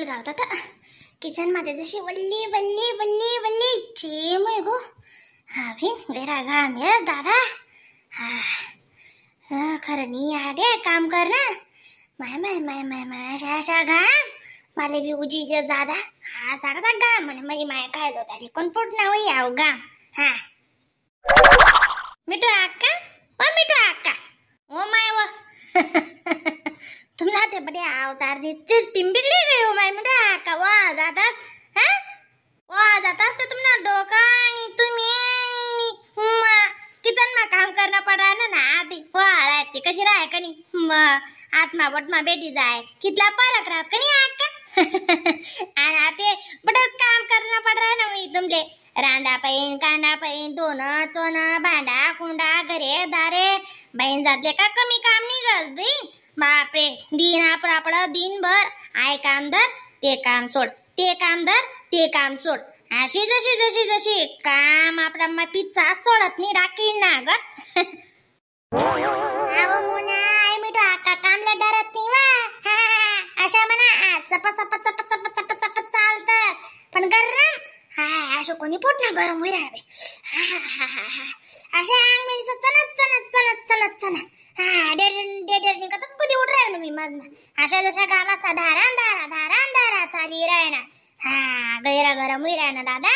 चूल गावतात किचनमध्ये जशी वल्ली वल्ली वल्ली वल्ली चेम आहे गो. हा भिन गैरा घाम ये दादा. हा खरं नी आडे काम कर ना. माय माय माय माय माय अशा अशा घाम मला बी उजी जे दादा. हा सारखा घाम म्हणे माझी माय काय होता कोण पोट ना होई आव घाम. हा मिठू आक्का ओ मिठू आक्का ओ my व तुम्हाला ते बडे अवतार दिसतेच टीम बिगडी गई हो my मिठू आक्का वा जातास. हा वा जातास तर तुम्हाला डोका आणि तुम्ही किचन मा काम करणं पडा ना ना आधी वा राहते कशी राय कनी मग आत्मा बटमा बेटी जाय कितला फरक रास कनी आक्का. आणि आते बडच काम करणं पड रहा ना मी तुमले रांदा पैन कांदा पैन दोन चोन भांडा कुंडा घरे दारे बहीण जातले का कमी काम नाही गस बहीण. बापरे दिन आपड दिनभर I काम धर ते काम सोड ते काम धर ते काम सोड अशी जशी जशी जशी काम आपला पिच्चा सोडत नाही डाकी ना ग. अहो मुना आई मिठू आका कामला डरत नाही वा. हा अशा म्हणा चप चप चप चप चप चप चालतात पण गरम हा असं कोणी पोट ना गरम होई राहावे. हा हा हा हा अशा अंग म्हणजे चणत चणत चणत चणत चणत हा डेर डेर निघतच कुदी उठ राहिलो मी मजमा. अशा जशा गावाचा धारा धारा धारा धारा चाली राहणार. हा गैरा गरम होई राहणार दादा.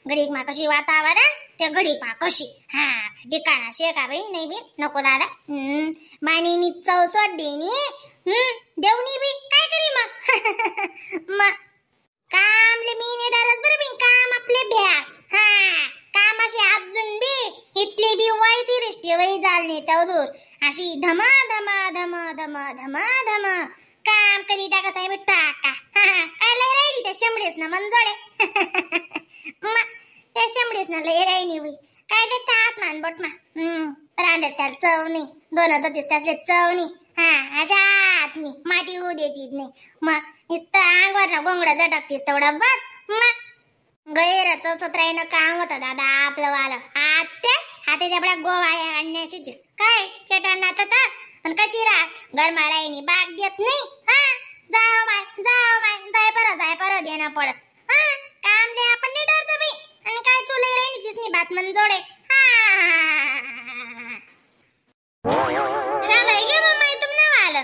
घडीक मा कशी वातावरण ते घडीक मा कशी. हा ठिकाणा शेका बाई नाही बी नको दादा. मानी चव सोडली देवनी बी काय करी मग. मग कामले मी नाही डरस बरं बी काम आपले भ्यास. हा काम अशी अजून बी इथली बी वयसी दृष्टी वही झाली तेवढूर अशी धमा धमा धमा धमा धमा धमा काम करी टाका साहेब टाका. हा काय लय राहिली त्या शेंबडीस ना मंजोडे. मग त्या शेंबडीस ना लय राहिली बाई काय ते तात मान बट मा रांधत त्याला चव नाही दोन होतीस त्यातले चव नाही. हा अशा आत नाही माती होऊ देतीत नाही मग नुसतं अंगावर ना गोंगडा झटकतीस तेवढा बस. मग गैरच सतराईनं काम होतं दादा आपलं वालं. आत्या हाते तेवढ्या गोवाळ्या आणण्याची दिस काय चटाणा तर पण कशी राह गरमा राहिनी बाग देत नाही. हा जाव माय जाव माय जाय पर जाय पर देणं पडत. हा काम ले आपण नाही डरतो बाई आणि काय तू लय राहिनी तिसनी बात मंजोडे. हा रांधाय गे मम्मा तुम ना आलं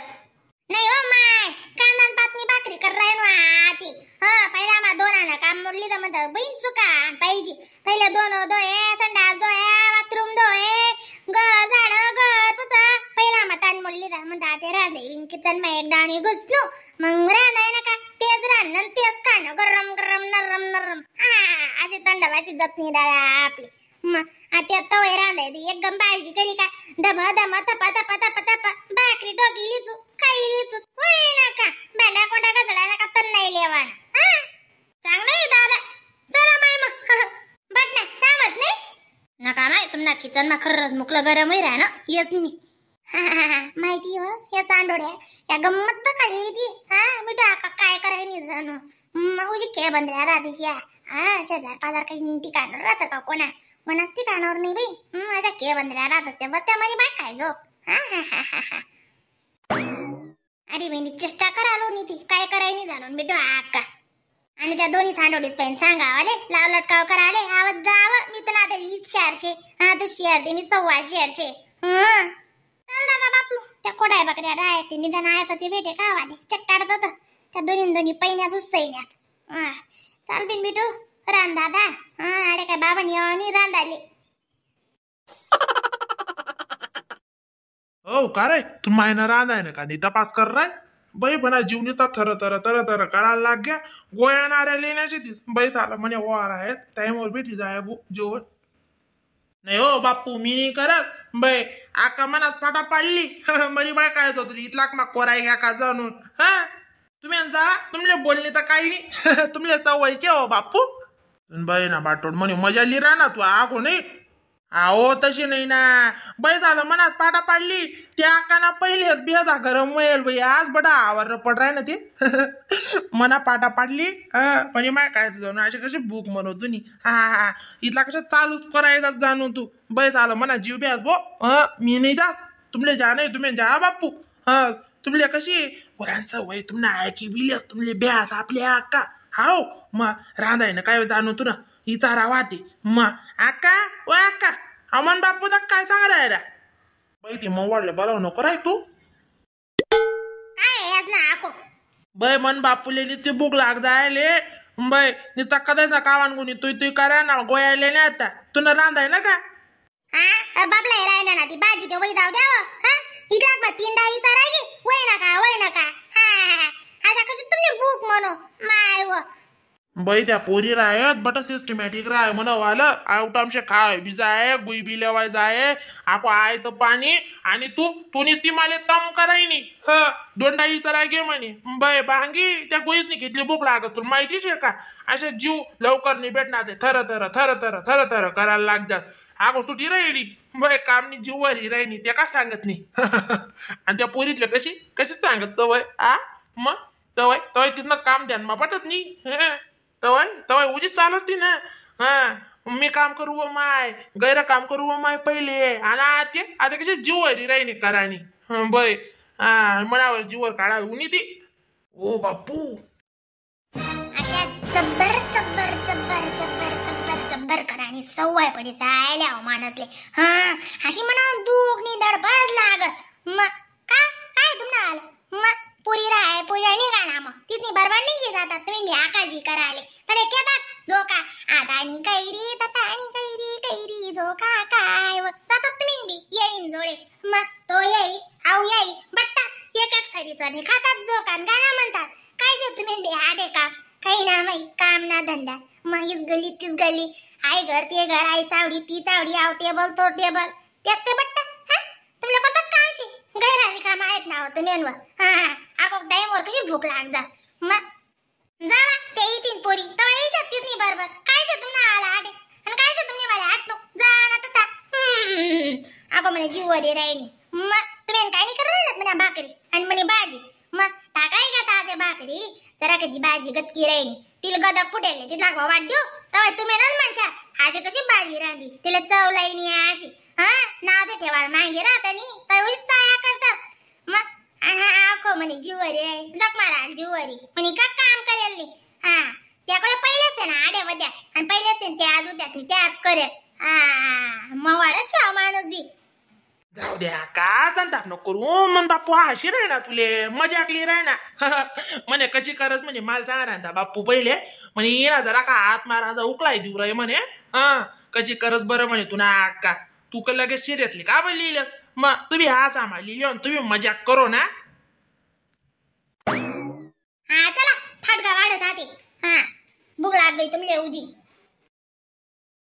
नाही हो माय कांदा पातनी भाकरी कर राहिनो आती. हा पहिला मा दोन आणा काम मोडली तर म्हणत बहीण चुका पाहिजे पहिले दोन दोये संडास दोये बाथरूम दोये ग झाड घर पुसा पहिला मा तान मोडली तर म्हणता ते रांधे विन किचन मा एक डाणी घुसलो मग रांधाय नका तेच रांधणं तेच खाणं गरम गरम नरम नरम. हा अशी थंडवाची जात नाही दादा आपली. मग आता तवय रांधाय एक गम भाजी करी का धम धम थपा थपा थपा थपा भाकरी डोकी लिचू खाई लिचू होय नका भांडा कोंडा घसडा नका तर नाही लेवाना. हा चांगलं आहे दादा चला माय मग बट ना थांबत नाही नका माय तुमना किचन मा खरंच मुकलं गरम राह ना येस मी. हा हा हा माहिती हो या सांडोड्या या गंमत तर खाल्ली ती. हा मी टाका काय करायनी जाणू मग उजी के बंद्र्या राहते या. हा शेजार पाजार काही ठिकाणावर राहतं का कोणा मनाच ठिकाणावर नाही बाई. माझ्या के बंद्र्या राहतात त्या बत्त्या मारी बाय काय जो. हा हा हा हा हा अरे मी चेष्टा करालो नाही ती काय करायनी जाणून बेटू आक्का. आणि त्या दोन्ही सांडोडीस पेन सांगावाले लाव लटकाव कराले आवाज जावं मी तर आता 400 हा तू शेअर दे मी 425. हा चल दादा बापलू त्या कोडाय बकऱ्या राहते निदान आहे तर ते भेटे कावाले चट्टाडत होतं त्या दोन्ही दोन्ही पैन्यात उसैन्यात. हा चाल बिन बिटू रान दादा. हा अरे काय बाबांनी यावं रांदाले. हो का रे तू मायना रांधाय ना का नाही तपास कर राय बाई म्हणा जीवनीचा थर थर थर थर करायला लाग गया गोळ्या नाऱ्या लेण्याची तीस बाई साला म्हणे वार आहेत टाइमवर भेटी जाय जेवण नाही. हो बाप्पू मी नाही करत बाई आका मनास पाटा पाडली मरी बाय काय होत इतलाक मग कोराय घ्या का जाणून. हा तुम्ही जा तुमले बोलणे तर काही नाही तुमले सवयचे हो बाप्पू बाई ना बाटोड म्हणे मजा ली राहा ना तू आगो नाही. अहो तशी नाही ना बाई झालं मनास पाटा पाडली त्या आकाना पहिलेच बेजा गरम होईल बाई आज बडा आवर पड राय ना ते मना पाटा पाडली म्हणजे माय काय जाणू अशी कशी भूक म्हणू तुनी. हा हा हा इथला कशा चालूच करायचा जाणू तू बाई झालं मना जीव ब्यास बो. मी नाही जास तुमले जा नाही तुम्ही जा बाप्पू. हा तुमले कशी गुरांचं वय तुमना ऐकी बिलेस तुमले ब्यास आपले आक्का हाव मग रांधाय ना काय जाणू तुला इचारा वाते मग आक्का ओ आक्का अमन बापू दा काय सांगा राहिला बाई ती मग वाढलं बोलावं नको राय तू काय आज ना आको बै मन बापूले नुसती भूक लाग जायले बै नुसता कदाच ना कावान गुणी तुई तुई करा ना गोयाले नाही आता तुला रांधाय ना का हा बापला राहिना ना ती भाजी ते वय जाऊ द्यावं. हा इथला मग तीन डाळी चारायची वय नका वय नका. हा अशा कशी तुम्ही भूक म्हणो माय व बाई त्या पोरी राहत बट सिस्टमॅटिक राय म्हणा वालं आउटमशे खाय बी जाय गुई बी लेवाय जाय आपो I तर पाणी आणि तू तू नुसती माले तम करायनी. ह दोनडा इचाराय घे म्हणे बाय बांगी त्या गुईच घेतली भूक लागत तुला माहितीच आहे का असे जीव लवकर नाही भेटणार ते थर थर थर थर थर थर करायला लाग जास आगो सुटी राहिली बाय कामनी जीववरी राहिनी ते का सांगत नाही. आणि त्या पोरीतले कशी कशी सांगत तवय आ मग तवय तवय तिथनं काम द्या मा पटत नाही. तवय तवय उजी चालच ती ना. हा मी काम करू व माय गैर काम करू व माय पहिले आणि आता आता कशी जीववरी राहिनी करानी. बय हा मनावर जीवर काढा उनी ती. ओ बापू अशा जब्बर जब्बर जब्बर जब्बर जब्बर जब्बर करानी सवय पडी जायला हो माणसले. हा अशी म्हणा दुख नी दडपच लागस मग का काय तुम्हाला आलं मग पुरी राय पुरी निघा ना मग तिथनी बरोबर निघी जातात तुम्ही मी आकाजी कराले तर घेतात झोका आता आणि कैरी तता आणि कैरी कैरी झोका काय जातात तुम्ही बी येईन जोडे मग तो येई आऊ येई बट्टा एक एक सरी आणि खातात झोका आणि गाणं म्हणतात काय शे तुम्ही बी आडे काम काही ना माई काम ना धंदा मग हीच गली तीच गली आई घर ते घर आई चावडी ती चावडी आव टेबल तो टेबल तेच ते बट्टा. हा तुमला कोणतं काम शे गैराचे काम आहेत ना हो तुम्ही अनवा. हा आको टाइमवर कशी भूक लाग जास मग जावा ते येतील पोरी तेव्हा यायच्यात तीच नाही बरोबर काय शे तुम्हाला आला आडे आणि काय शे तुम्ही मला आटलो जा ना तता. अगो म्हणे जीवरी राहिली मग तुम्ही काय नाही करणार म्हणे भाकरी आणि म्हणे भाजी मग टाकाय का ताजे भाकरी जरा कधी भाजी गतकी राहिली तिला गदा फुटेल तिला वाट देऊ तेव्हा तुम्ही ना म्हणशा अशी कशी भाजी रांधी तिला चव लाईनी अशी. हा नाव ते ठेवायला मागे राहत नी तेव्हा चाया करतात मग आणि हा आखो म्हणे जीवरी आहे जग मारा जीवरी म्हणे का काम करेल नाही. हा त्याकडे पहिलेच आहे ना आड्या वद्या आणि पहिलेच आहे त्या आज उद्यात नाही त्याच करेल. हा मग वाढच शाव माणूस बी जाऊ द्या का संताप नको करू मन बापू अशी राही ना तुले मजाकली राही ना. म्हणे कशी करस म्हणे माल सांगा राहता बापू पहिले म्हणे ये ना जरा का हात माराचा उकलाय देऊ रे म्हणे. हा कशी करस बरं म्हणे तू ना का तू का लगेच शिरेतली का बरं लिहिलंस मग तुम्ही हा सामा लिहिली आणि तुम्ही मजाक करो ना. हा चला थाटगा वाढत राहते. हा भूक लाग गई तुमले उजी.